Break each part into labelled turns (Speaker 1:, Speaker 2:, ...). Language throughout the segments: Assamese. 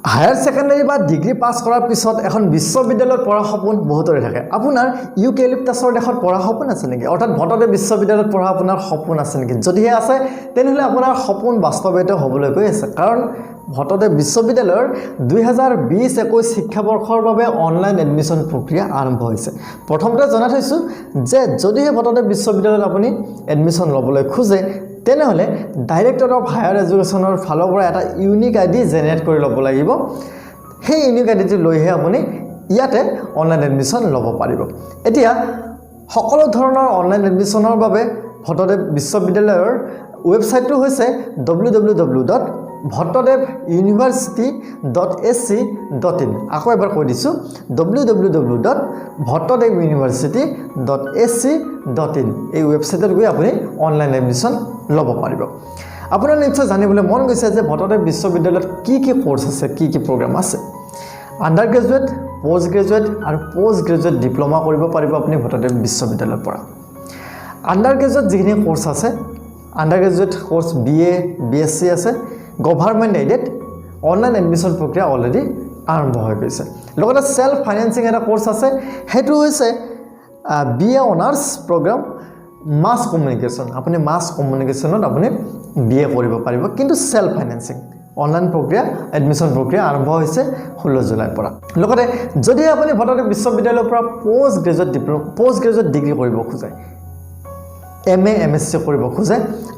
Speaker 1: হায়াৰ ছেকেণ্ডেৰী বা ডিগ্ৰী পাছ কৰাৰ পিছত এখন বিশ্ববিদ্যালয়ত পঢ়াৰ সপোন বহুতৰে থাকে। আপোনাৰ ইউকেলিপ্টাছৰ দেশত পঢ়া সপোন আছে নেকি? অৰ্থাৎ ভট্টদেৱ বিশ্ববিদ্যালয়ত পঢ়া আপোনাৰ সপোন আছে নেকি? যদিহে আছে, তেনেহ'লে আপোনাৰ সপোন বাস্তৱায়িত হ'বলৈ গৈ আছে। কাৰণ ভট্টদেৱ বিশ্ববিদ্যালয়ৰ 2020-21 শিক্ষাবৰ্ষৰ বাবে অনলাইন এডমিশ্যন প্ৰক্ৰিয়া আৰম্ভ হৈছে। প্ৰথমতে জনাই থৈছোঁ যে যদিহে ভট্টদেৱ বিশ্ববিদ্যালয়ত আপুনি এডমিশ্যন ল'বলৈ খোজে, তেনেহ'লে ডাইৰেক্টৰ অফ হায়াৰ এডুকেশ্যনৰ ফালৰ পৰা এটা ইউনিক আই ডি জেনেৰেট কৰি ল'ব লাগিব। সেই ইউনিক আই ডিটো লৈহে আপুনি ইয়াতে অনলাইন এডমিশ্যন ল'ব পাৰিব। এতিয়া সকলো ধৰণৰ অনলাইন এডমিশ্যনৰ বাবে ভট্টদেৱ বিশ্ববিদ্যালয়ৰ ৱেবছাইটটো হৈছে www.bhattadev university.ac.in। আকৌ এবাৰ কৈ দিছোঁ, www.bhattadev university.ac.in। এই ৱেবছাইটত গৈ আপুনি অনলাইন এডমিশ্যন ল'ব পাৰিব। আপোনাৰ নিশ্চয় জানিবলৈ মন গৈছে যে ভট্টদেৱ বিশ্ববিদ্যালয়ত কি কি ক'ৰ্চ আছে, কি কি প্ৰগ্ৰাম আছে। আণ্ডাৰ গ্ৰেজুৱেট, পষ্ট গ্ৰেজুৱেট আৰু পষ্ট গ্ৰেজুৱেট ডিপ্ল'মা কৰিব পাৰিব আপুনি ভট্টদেৱ বিশ্ববিদ্যালয়ৰ পৰা। আণ্ডাৰ গ্ৰেজুৱেট যিখিনি ক'ৰ্চ আছে, under graduate course BA, BSc আছে, গভাৰ্মেণ্ট এইডেড, অনলাইন এডমিশ্যন প্ৰক্ৰিয়া অলৰেডি আৰম্ভ হৈ গৈছে। লগতে চেল্ফ ফাইনেন্সিং এটা ক'ৰ্চ আছে, সেইটো হৈছে BA Honours programme, Mass Communication। আপুনি মাছ কমিউনিকেশ্যনত আপুনি বি এ কৰিব পাৰিব, কিন্তু চেল্ফ ফাইনেন্সিং। অনলাইন প্ৰক্ৰিয়া, এডমিশ্যন প্ৰক্ৰিয়া আৰম্ভ হৈছে 16 জুলাইৰ পৰা। লগতে যদি আপুনি ভট্টদেৱ বিশ্ববিদ্যালয়ৰ পৰা post graduate post graduate degree কৰিব খোজে, M A, M S C কৰিব খোজে,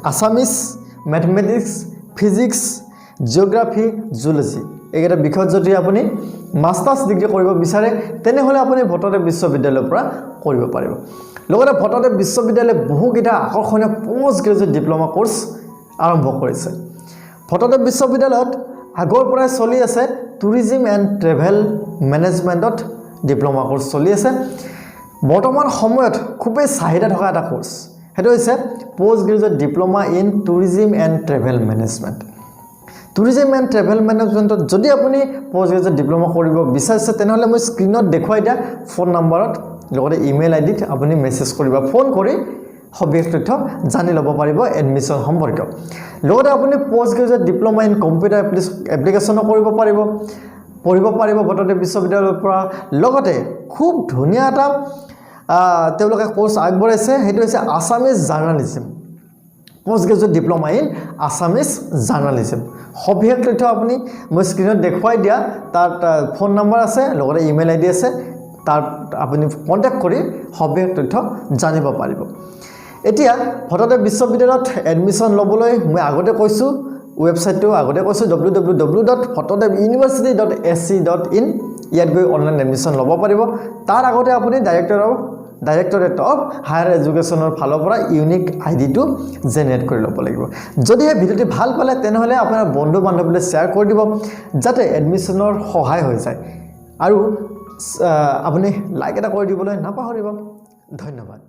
Speaker 1: Assamese, Mathematics, Physics, Geography, Zoology এইকেইটা বিষয়ত যদি আপুনি মাষ্টাৰ্ছ ডিগ্ৰী কৰিব বিচাৰে, তেনেহ'লে আপুনি ভট্টদেৱ বিশ্ববিদ্যালয়ৰ পৰা কৰিব পাৰিব। লগতে ভট্টদেৱ বিশ্ববিদ্যালয়ে বহুকেইটা আকৰ্ষণীয় পষ্ট গ্ৰেজুৱেট ডিপ্ল'মা কোৰ্চ আৰম্ভ কৰিছে। ভট্টদেৱ বিশ্ববিদ্যালয়ত আগৰ পৰাই চলি আছে টুৰিজিম এণ্ড ট্ৰেভেল মেনেজমেণ্টত ডিপ্ল'মা কোৰ্চ চলি আছে। বৰ্তমান সময়ত খুবেই চাহিদা থকা এটা কোৰ্চ, সেইটো হৈছে Post Graduate Diploma in Tourism and Travel Management। Tourism and travel মেনেজমেণ্টত যদি আপুনি পষ্ট গ্ৰেজুৱেট ডিপ্ল'মা কৰিব বিচাৰিছে, তেনেহ'লে মই স্ক্ৰীণত দেখুৱাই দিয়া ফোন নাম্বাৰত, লগতে ইমেইল আই ডিত আপুনি মেছেজ কৰি বা ফোন কৰি সবিশেষ তথ্য জানি ল'ব পাৰিব এডমিশ্যন সম্পৰ্কীয়। লগতে আপুনি Post Graduate Diploma in Computer এপ্লিকেশ্যনো কৰিব পাৰিব, পঢ়িব পাৰিব ভট্টদেৱ বিশ্ববিদ্যালয়ৰ পৰা। লগতে খুব ধুনীয়া এটা তেওঁলোকে কোৰ্চ আগবঢ়াইছে, সেইটো হৈছে Assamese Journalism, Post Graduate Diploma in Assamese Journalism। সবিশেষ তথ্য আপুনি মই স্ক্ৰীণত দেখুৱাই দিয়া তাত ফোন নম্বৰ আছে, লগতে ইমেইল আই ডি আছে, তাত আপুনি কণ্টেক্ট কৰি সবিশেষ তথ্য জানিব পাৰিব। এতিয়া ভট্টদেৱ বিশ্ববিদ্যালয়ত এডমিশ্যন ল'বলৈ মই আগতে কৈছোঁ, ৱেবছাইটটো আগতে কৈছোঁ, www.bhattadev university.ac.in। ইয়াত গৈ অনলাইন এডমিশ্যন ল'ব পাৰিব। তাৰ আগতে আপুনি ডাইৰেক্টৰেট অফ হায়াৰ এডুকেশ্যনৰ ফালৰ পৰা ইউনিক আই ডিটো জেনেৰেট কৰি ল'ব লাগিব। যদিহে ভিডিঅ'টি ভাল পালে, তেনেহ'লে আপোনাৰ বন্ধু বান্ধৱীলৈ শ্বেয়াৰ কৰি দিব, যাতে এডমিশ্যনৰ সহায় হৈ যায়। আৰু আপুনি লাইক এটা কৰি দিবলৈ নাপাহৰিব। ধন্যবাদ।